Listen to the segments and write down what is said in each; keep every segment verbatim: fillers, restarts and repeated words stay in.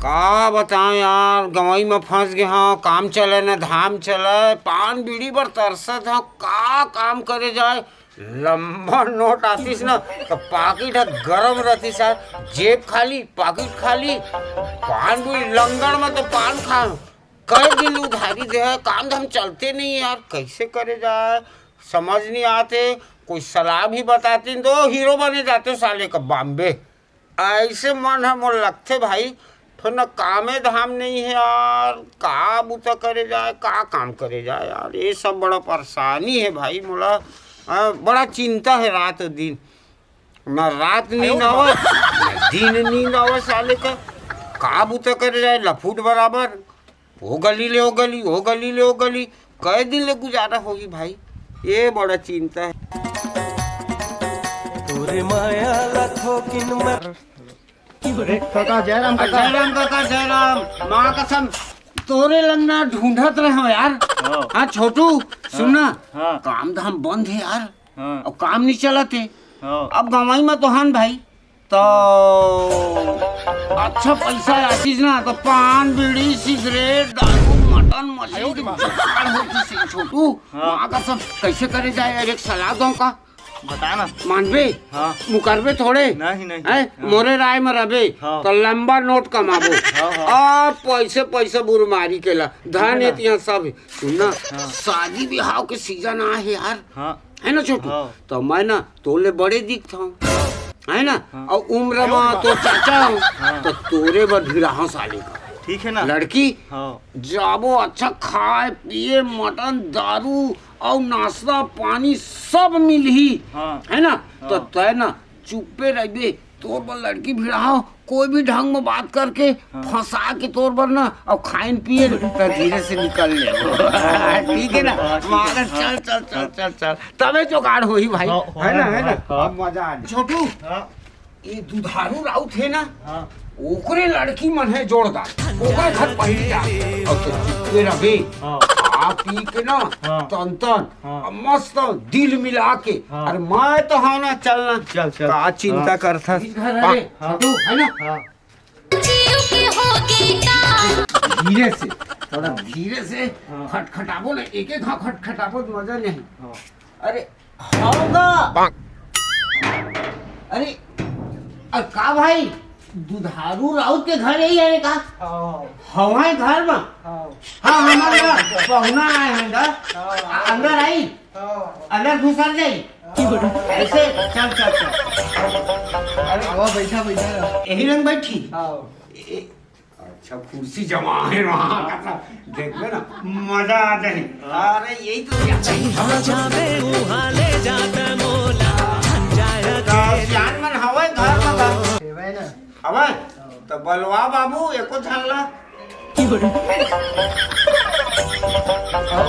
का बताओं यार, गंवई म फंस गे हंव, काम चले न धाम चले, पान बीड़ी बर तरसत हंव, का काम करे जाए। लंबा नोट आतिस न, त पाकिट ह गरम रहतिस यार, जेब खाली, पाकिट खाली, पान बीड़ी लंगड़ म तो पान खांव, कई दिन उधारी दे हे, काम धाम चलते नहीं यार, कैसे करे जाए, समझ नहीं आते। कोई सलाह भी बतातिन तो हीरो बने जाते साले का बॉम्बे। ऐसे मन ह मोर लगथे भाई, फिर न कामे धाम नहीं है यार, का बुता करे जाए, का काम करे जाए यार, ये सब बड़ा परेशानी है भाई मोला। हाँ, बड़ा चिंता है रात दिन, ना रात नींद आवे, ना दिन नींद आवे साले का, का बुता करे जाए, लफूट बराबर। ओ गली ले ओ गली, ओ गली ले ओ गली, कई दिन ले गुजारा होही भाई, ये बड़ा चिंता है। तोरे माया ला थोकिन मैं अरे काका, जय राम काका। जय राम काका, जय राम। माँ कसम, तोरे लंग ना ढूंढत रहे हो यार। हाँ। हाँ छोटू, सुन ना, हाँ। काम धाम बंद है यार। हाँ। अउ काम नहीं चलत हे। हाँ। अब गंवई म तो हन भाई, तो अच्छा पैसा आतिस ना, तो पान, बीड़ी, सिगरेट, दारू, मटन, मछली के जुगाड़ होतिस छोटू। हाँ। माँ कसम, कैसे करे जाए यार, एक सलाह दो का। बता ना। मानबे? हाँ। मुकरबे थोड़े? नहीं, नहीं। हैं? हाँ। मोरे राय म रबे, हाँ। तो लंबा नोट कमाबो। हाँ, हाँ। अब पैसे, पैसे बुरमारी केला। धन हाँ। एतिया सब। सुन ना, हाँ। शादी बिहाव के सीजन आए हे यार। हाँ। है ना छोटू? हाँ। तो मैं ना तोले बड़े दिखत हंव, है ना? हाँ। अउ उम्र म तो चाचा हंव, हाँ। तो तोरे बर भिड़ाहूं साले का। ठीक है ना? लड़की, हाँ। जाबो अच्छा खाए पिए, मटन, दारू अउ नाश्ता पानी सब मिलही, हाँ। है ना? तो हाँ। तय ना चुप्पे रहिबे, तोर बर लड़की भिड़ाहूं, कोई भी ढंग म बात करके हाँ। फंसा के तोर बर ना, अउ खाइन पिए त धीरे से निकल ले। हाँ, ठीक है ना? हाँ, ठीक है। मारा, हाँ। चल, चल, चल, हाँ। चल, चल, तबे जुगाड़ होही भाई। हाँ, है ना, हाँ, है ना? हाँ। अब मजा आ जाए। छोटू, हाँ। ये दुधारू राउत है ना, हाँ। ओकरे लड़की मन है जोरदार, ओकरे घर पहिली जा। अउ तो चुप्पे रहे, हाँ। खा पी के ना, हाँ। तन तन, हाँ। अब मस्त दिल मिला के। हाँ। अरे मैं तो हंव ना, चल ना। चल, चल। का चिंता हाँ। करथस? इस घर है, हाँ। छोटू, है ना? हाँ। जीव के होगे का? धीरे से, थोड़ा धीरे से हाँ। खटखटाबो ना, एक एक घाव खटखटाबो त मजा नहीं। हाँ। अरे, होगा। अरे, अ, का भाई, दुधारू राउत के घर यही है का? हाँ। हवाई घर में? हाँ। हाँ, हमर ना पहुना आए हैं ना। हाँ। आ, अंदर आई? हाँ। अंदर घुसर जाई। हाँ। ऐसे, चल, चल, चल। अरे, आवा, बैठा, बैठा। यही रंग बैठी? हाँ। ए, अच्छा, कुर्सी जमा है वहाँ का, सब देखबे ना, मजा आ जाए। अरे, यही तो। जहाँ जाबे, उहाँ ले जाता मोला, झंझाया तो के। सियान मन हवय घर में का? हेवय ना। हवय? तो बलवा बाबू, एको झन ला। अउ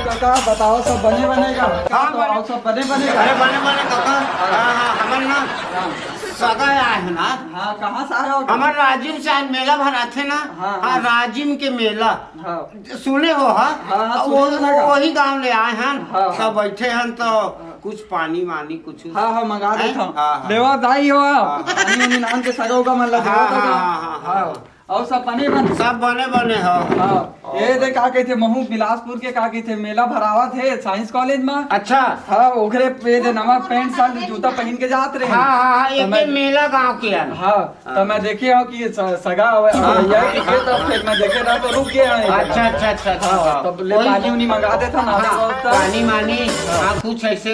काका, बताओ, सब बने बने का? हाँ, तो बने। अउ सब बने बने का? अरे, बने बने काका। हाँ, हाँ, हमन ना हाँ। सगा आए हैं ना। हाँ, कहाँ से आए हो? हमर राजिम से आज मेला भराथे ना। हाँ, हाँ, हाँ। राजिम के मेला। हाँ। सुने हो, हाँ? हाँ, हाँ, वो, सुने हो ना का? वही गांव ले आए हैं। हाँ, हाँ। सब बैठे हैं तो हाँ। कुछ पानी वानी कुछ। हाँ, हाँ, मंगा हैं? देता हूँ। हाँ, हाँ। लेवा दाई हो आप। हाँ, हाँ। पानी उनी नान के सगा उगा मन ला हाँ, देवा हाँ, दाई। हाँ, हाँ, हाँ। हाँ। अउ सब बने बने? सब बने बने हो। हाँ। ये दे का कहिथे, महू बिलासपुर के का कहिथे, मेला भरावत हे साइंस कॉलेज में। अच्छा। हाँ, ओकरे ये दे नवा पैंट शर्ट जूता पहन के जात रहे। हाँ, हाँ, हाँ, तो एक मैं ये मेला गांव के आन। हाँ, तो हाँ। मैं देखे हूँ कि ये स-, सगा हवे, हाँ, भैया हाँ, के, हाँ, तो हाँ। फिर मैं देखे रहा तो रुक गया है। अच्छा, अच्छा, अच्छा, अच्छा, हाँ, हाँ। तब ले वही पानी उनी मंगा देता ना, हाँ, तो पानी मानी, हाँ। हाँ, कुछ ऐसे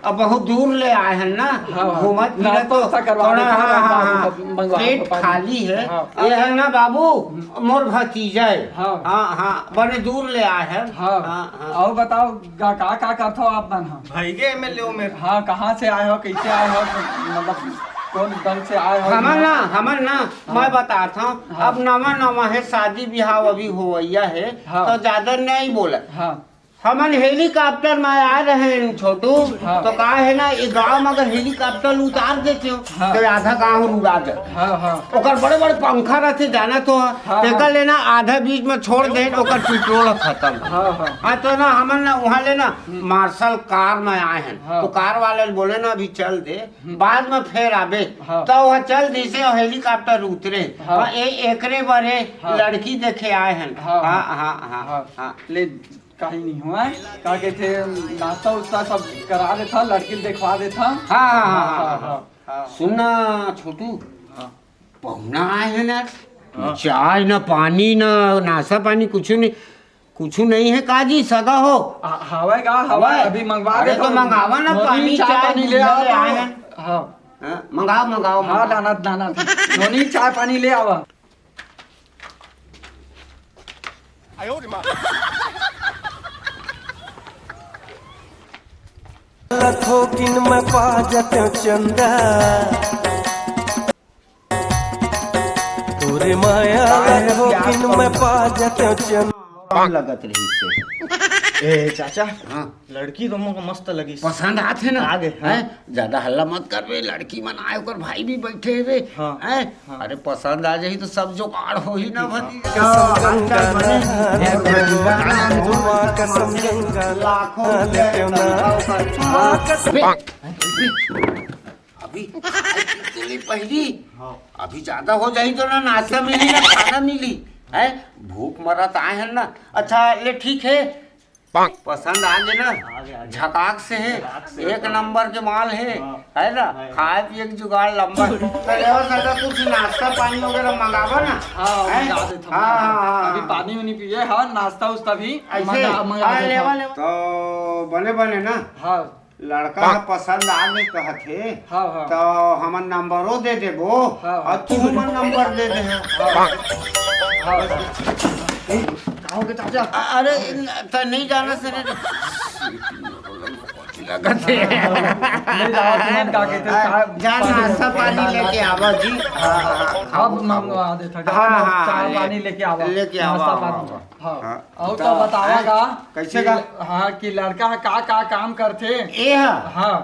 अब बहुत दूर ले आए हैं ना, हाँ, हाँ। घूमत फिरत नाश्ता तो वास्ता करवा थोड़ा, देते हैं, हाँ, हाँ, हाँ, हाँ। मंगवा पेट दो पानी। खाली है। हाँ। ये है ना बाबू, मोर भतीजा है। हाँ। हाँ, हाँ, बड़े दूर ले आए हैं। हाँ। हाँ, हाँ। और बताओ, का, का, का करथो आप मन, हाँ? भाई के एमएलए हो मेरे। हाँ, कहाँ से आए हो, कैसे आए हो, मतलब कौन दल से आए हो? हमन ना, हमन ना, हाँ। मैं बताता हूँ, हाँ। अब नवा नवा है, शादी बिहाव अभी होवैया है, हाँ। तो ज्यादा नहीं बोला। हाँ। हमन हेलीकॉप्टर में आए रहे हैं, छोटू। हाँ। तो का है ना, ये गांव में अगर हेलीकॉप्टर उतार देते हो, हाँ। तो आधा गांव उड़ा दे। हाँ, हाँ। ओकर बड़े बड़े पंखा रहते, जाना तो है। हाँ, तेकर हाँ। ले ना आधा बीच में छोड़ दे, ओकर पेट्रोल खत्म। हाँ, हाँ। हाँ, तो ना हमन ना वहाँ ले ना हम्म। मार्शल कार में आए हैं। हाँ। तो कार वाले बोले ना, "अभी चल दे, हम्म। बाद में फेर आबे।" हाँ। तो वह चल दिसे और हेलीकॉप्टर उतरे। हाँ। हाँ, ए-, एकरे बरे हाँ। लड़की देखे आए हैं। हाँ, हाँ, हाँ। हाँ, हाँ, हाँ। हाँ। ले, कहीं नहीं हुआ है। का कहते, नाश्ता उस्ता सब करा देता, लड़की देखवा देता। हाँ, हाँ, हाँ, हाँ, हाँ, हाँ, हाँ। हाँ। सुन ना छोटू, हाँ। पहुना आए हैं ना, हाँ। चाय ना पानी ना नाश्ता पानी कुछ नहीं, कुछ नहीं है का जी, सगा हो? आ, हवय का, हवय, हवय। अभी मंगवा अरे देता तो हूँ। मंगावा ना, नोनी पानी, चाय चाय, पानी ले दूध आवा ले तो। आए हैं। हाँ। हाँ, मंगाओ, मंगाओ, हाँ, मंगाओ। दाना, दाना। नोनी, चाय पानी ले आवा। थोकिन में पा जतेंव चंदा, तोरे माया ला थोकिन में पा जतेंव चंदा। कम लगत रही से। ए चाचा, हाँ। लड़की तो मोके मस्त लगिस। पसंद आथे ना? आगे, हाँ। हैं? ज्यादा हल्ला मत करबे, लड़की मन आए, ओकर भाई भी बैठे हवे। हाँ। हैं? हाँ। अरे, पसंद आ जाही तो सब जुगाड़ होही ना, हाँ। भतीजा। कसम गंगा नहान के गंगा, कसम गंगा लाखों नहान के गंगा। माँ कसम। अभी खाए पी के ले पहली, हाँ। अभी ज्यादा हो जाही तो ना नाश्ता मिली ना खाना मिली, है? भूख मरत आए हैं ना। अच्छा, ले ठीक है, पसंद आ गए ना? आ गए, आ गए। झकाक से है, झकाक से एक एकदम। नंबर के माल है, हाँ। है ना? हाँ। खाए पिए के जुगाड़ लंबा। तो लेवा सका कुछ नाश्ता पानी वगैरह मंगावा ना, हाँ, हैं? मंगा देता हूँ, हाँ, मंगा देता हूँ। हाँ, हाँ। अभी पानी उनी पिए, हाँ, नाश्ता उस्ता भी ऐसे? मंगा, मंगा हाँ, देता लेवा, हूँ। लेवा। तो बने बने ना? हाँ। लड़का ह पसंद आ गे कहत हे, हाँ, हाँ। त हमन नंबरो दे देबो, हाँ, हाँ। अउ तुमन नंबर दे दे। हाँ, हाँ। का हो गे चाचा? अ-, अरे, न-, त नहीं जाना से रे। लगत हे। नहीं जाओ, तुमन का कहते, अ, चाय जा पानी नाश्ता लेके पानी लेके आवा जी। हाँ, हाँ, हाँ। अब मंगवा देता। हाँ, हाँ, चाय ले-, पानी लेके आवा। लेके आवा, नाश्ता आवा, पानी। आवा। हाँ। हाँ। अउ त तो बतावा हैं? का कैसे कि का? हाँ, कि लड़का ह का, का काम करथे? ए ह? हाँ।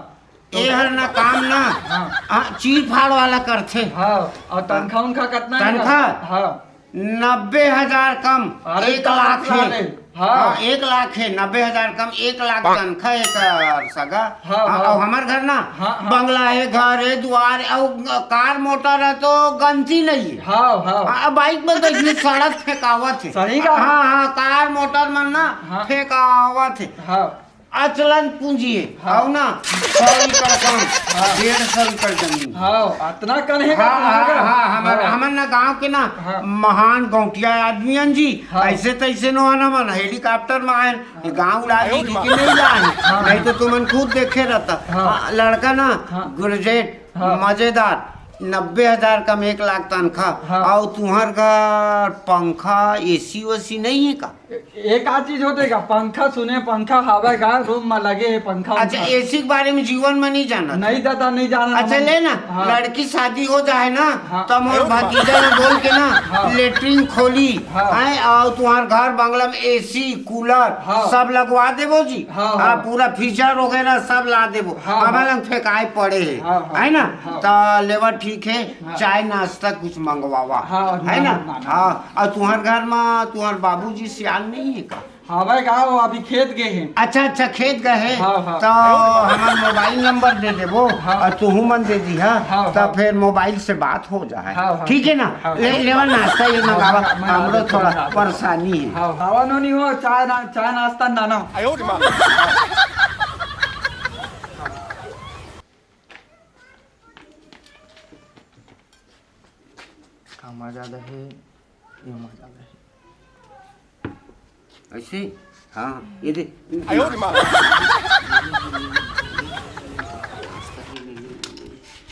ए ह ना काम ना, हाँ। हाँ, चीर फाड़ वाला करथे। हाँ, अउ तनखा उनखा कतना हे? तनखा? हाँ। नब्बे हजार कम, अरे, एक लाख हे। हाँ। हाँ, एक लाख हे, नब्बे हजार कम, एक लाख तनखा एकर सगा। हाँ, हाँ, हाँ। अउ हमर घर ना, हाँ, हाँ। बंगला हे, घर हे, दुआर हे, अउ कार मोटर हे तो गनती नहीं हे। हाँ, हाँ। हाँ, अब बाइक में तो इसने सड़क फेंकावत हे। सही का? हाँ, हाँ, कार मोटर मन ना हाँ। फेंकावत हे। हाँ। अचलन पूंजी हे। हाँ। अउ ना, सौ एकड़ कम, हाँ। डेढ़ सौ एकड़ जमीन। हाँ, अतना कन हे का हाँ, तुम्हारा? हाँ, हाँ, हमर, हाँ। हमर ना गांव के ना हाँ। महान गौंटिया आदमी हन जी। हाँ। ऐसे तैसे नो हन हमन, हेलीकॉप्टर में आयन। ये गाँव उड़ा दी कि नहीं जाए? हाँ। नहीं तो तुमन खुद देखे रहता। हाँ। हाँ, लड़का ना हाँ। ग्रेजुएट, हाँ। मजेदार, नब्बे हजार कम एक लाख तनखा। हाँ। अउ तुहर घर पंखा, एसी वेसी नहीं हे का? ए-, एक आध चीज होथे का, पंखा सुने, पंखा हवय का, रूम में लगे हे पंखा अच्छा, उंखा। एसी के बारे में जीवन में नहीं जाना। नहीं दादा, नहीं जाना अच्छा, हमन। ले ना, हाँ। लड़की शादी हो जाए ना, हाँ। तो मोर भतीजा ने बोल के ना, हाँ। लेटरिन खोली, हाँ। हैं, अउ तुहर घर बंगला में एसी, कूलर, हाँ। सब लगवा देबो जी। हाँ, हाँ, हाँ। पूरा फ्रीजर वगैरह सब ला देबो। हाँ, हमर हाँ। लंग फेंकाए पड़े हे, हाँ, हाँ। है ना? हाँ। त लेवा ठीक हे, हाँ। चाय नाश्ता कुछ मंगवावा, हाँ, है ना, ना? ना, ना। हाँ, अउ तुहर घर में तुहर बाबूजी सियान नहीं हे का? हाँ भाई, का वो अभी खेत गए हे। अच्छा, अच्छा, खेत गए हे। हाँ, हाँ। त हमर मोबाइल नंबर दे देबो हाँ। अउ तुहू मन दे दिहा, हाँ, त हाँ। फिर मोबाइल से बात हो जाए। हाँ, हाँ। ठीक हे ना? हाँ। ले, लेवा नाश्ता ये हाँ, मंगावा, हाँ, हाँ, हमरो हाँ, थोड़ा हाँ। परेशानी हे। हाँ, हवा नोनी हो, चाय ना, चाय नाश्ता नाना। का मजा आदा हे, ये मजा आदा हे। ऐसे? हाँ, ये दे।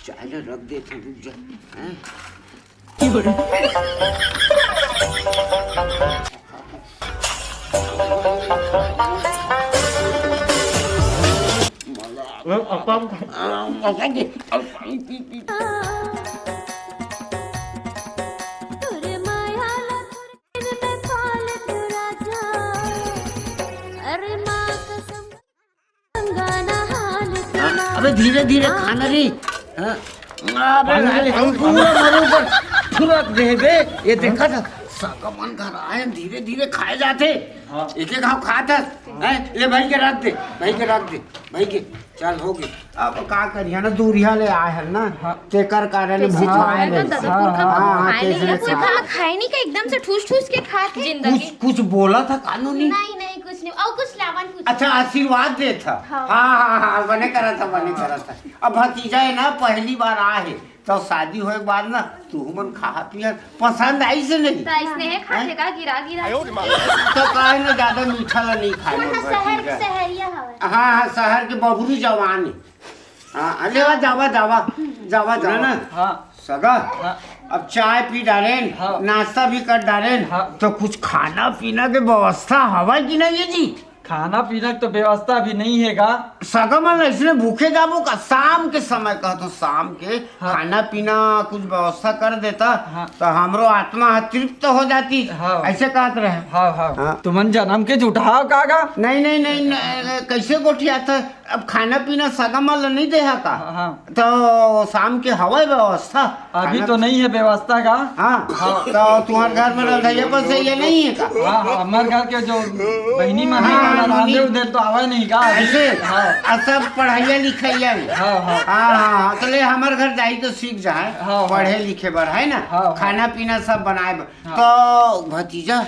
चाय ला रख दे, तू रुक जा। हैं? धीरे धीरे खाना रे। हाँ। अबे, अरे, पूरा बरोबर फुरक दे बे। ये देखा था, सगा मन घर आए, धीरे धीरे खाए जाथे। हाँ। एक एक घाव खात हस। हैं? ले भाई के रख दे, भाई के रख दे, भाई के। चल, हो गई। अब का करिया ना, दूरिहा ले आए हन ना, हाँ। तेकर कारण भुखाए हाँ, नहीं। तो ददा पुरखा हाँ, हाँ, भुखाए नहीं, कैसे कुछ खा- खाए नहीं का, एकदम से ठूस ठूस के खात हे। कुछ, जिंदगी। कुछ बोला था कानूनी? नहीं, नहीं, कुछ नहीं। और कुछ लावन पूछ। अच्छा, आशीर्वाद दे था। हाँ। हाँ, हाँ, हाँ, बने करा था, बने करा था। अब भतीजा है ना, पहली बार आ है, तो शादी होए के बाद ना, तू मन खा पिया पसंद आई से नहीं? तो इसने है खाते हैं? का गिरा गिरा। तो काहे ना ज्यादा मीठा ला नहीं खाए वो मोर तो शहर, भतीजा। शहरिया हवे। हाँ, हाँ, शहर के बबरू जवान है। हाँ, हाँ, लेवा, जावा, जावा, जावा, जावा। ना? हाँ। सगा, हाँ। अब चाय पी डारेन, हाँ। नाश्ता भी कर डारेन, हाँ। तो कुछ खाना पीना के व्यवस्था हवा कि नहीं है जी? खाना पीना के तो व्यवस्था भी नहीं है गा। सगा मन अइसने भूखे जाबो का? शाम के समय कहा तो शाम के हाँ। खाना पीना कुछ व्यवस्था कर देता हाँ। तो हमरो आत्मा ह तृप्त हो जाती। हाँ। ऐसे कहत रहे। हाँ, हाँ। हाँ। तुमन जन्म के जुटाव का गा? नहीं, नहीं, नहीं, नहीं, कैसे गोठियात है? अब खाना पीना सगा मन ल नहीं देहा का? हाँ, हाँ। तो शाम के हवय व्यवस्था? अभी खाना तो नहीं है व्यवस्था का। हाँ। हाँ। तो तुम्हारे घर में रंधैया पर से ये नहीं है का? हाँ, हाँ, हमारे घर के जो बहिनी मन हाँ, है, हाँ, रांधे उधे तो आवे नहीं का अभी? ऐसे? हाँ। आ, सब पढ़ाइया लिखाइया है। हाँ, हाँ। हाँ, हाँ, हाँ, तो ले हमारे घर जाई तो सीख जाए, हाँ, हाँ। पढ़े लिखे बर, है ना? हाँ, हाँ। खाना पीना सब बनाए बर। हाँ। तो भतीजा,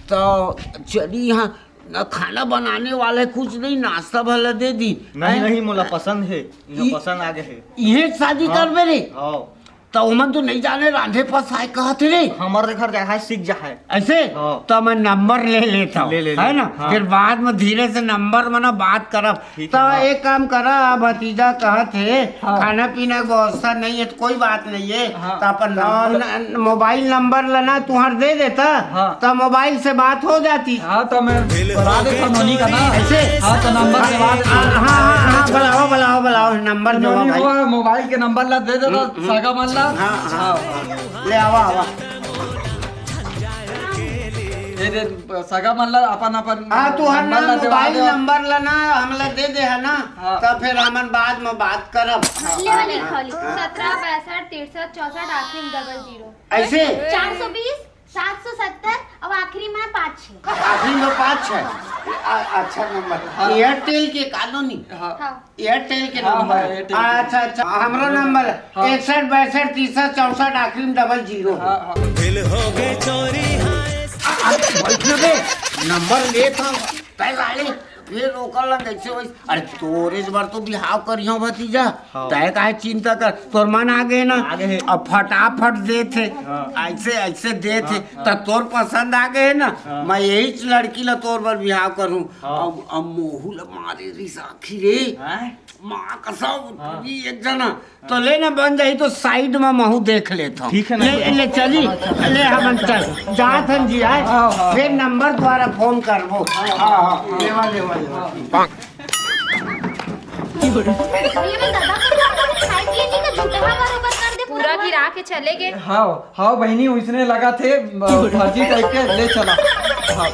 तो चली यहाँ ना, खाना बनाने वाले कुछ नहीं, नाश्ता भला दे दी। नहीं, हैं? नहीं, मोला पसंद है, मोला ई-, पसंद आ गए है। इहे शादी हाँ, करबे रे? हाँ। तो ओमन तो नहीं जाने रांधे पस आए कहत रे। हमारे घर जाए है, सीख जा है। ऐसे? हाँ। तो मैं नंबर ले लेता हूँ, ले, ले, है ले। ना? हाँ। फिर बाद में धीरे से नंबर में ना बात करब। ठीक तो है, हाँ। एक काम करा, भतीजा कहत है, हाँ। खाना पीना के व्यवस्था नहीं है तो कोई बात नहीं है। हाँ। तो अपन हाँ। न-, न-, मोबाइल नंबर लेना तुहार दे देता, हाँ। तो मोबाइल से बात हो जाती। हाँ, तो मैं बता देता नोनी का ना। ऐसे? हाँ, तो नंबर के बाद हाँ, हाँ, हाँ, हाँ, बुलाओ, बुलाओ, बुलाओ, नंबर दो नोनी भाई। वो मोबाइल के नंबर ला दे देता, हम्म, हम्म। सगा मन ला। हाँ, हाँ। हाँ। ले आवा, आवा। ये दे, सगा मन ला अपन, अपन हाँ, तू हर नंबर ना ला देवा मोबाइल दे। नंबर ला ना, हमला दे दे है ना, हाँ। तो फिर हमन बाद में बात करब। ले वाली हाँ, खाली। हाँ। सत्रह, पैंसठ, तिरसठ, चौसठ, आखिरी में डबल ज़ीरो। ऐसे? चार सौ बीस, सात सौ सत्तर, अब आखिरी में पाँच छः। आखिरी में पाँच छः। आ, अच्छा नंबर। हाँ। एयरटेल के कॉलोनी। हाँ। हाँ। एयरटेल के हाँ, नंबर। हाँ, एयरटेल के। अच्छा, अच्छा, हमरो नंबर हाँ। इकसठ, बासठ, तिरसठ, चौसठ, आखिरी में डबल ज़ीरो। हाँ, हाँ। दिल हो गए चोरी, हाँ। अरे, बैठ ना बे, नंबर ले था, पैसा ले, फिर ओकर लंग कैसे होइस? अरे, तोरे बर तो बिहाव करियो भतीजा, हाँ। तय काहे चिंता कर, तोर मन आ गए ना, आ गए। अब फटाफट दे थे, हाँ। ऐसे, ऐसे दे थे, हाँ, हाँ। त तोर पसंद आ गए ना, हाँ। मैं यही लड़की ला तोर बर बिहाव करूँ। हाँ। अब, अब मोहू ला मारे रिस आखिर रे। हैं? माँ कसम, हाँ। ये एक जना। तो ले ना बन जाही तो साइड में महू देख लेत हूँ। ठीक है ना। ले, ले चली, ले हमन चल। जात हन जी आए, हाँ, हाँ। फिर नंबर द्वारा फोन करबो। हाँ, हाँ, लेवा, लेवा, लेवा। ये में दादा को खाए पिए नहीं का झूठा बरोबर कर दे पूरा पूरा। गिरा के चले गए। हाँ, हाँ बहिनी, उसने लगा थे, अ, फर्जी टाइप के, ले चला। हाँ।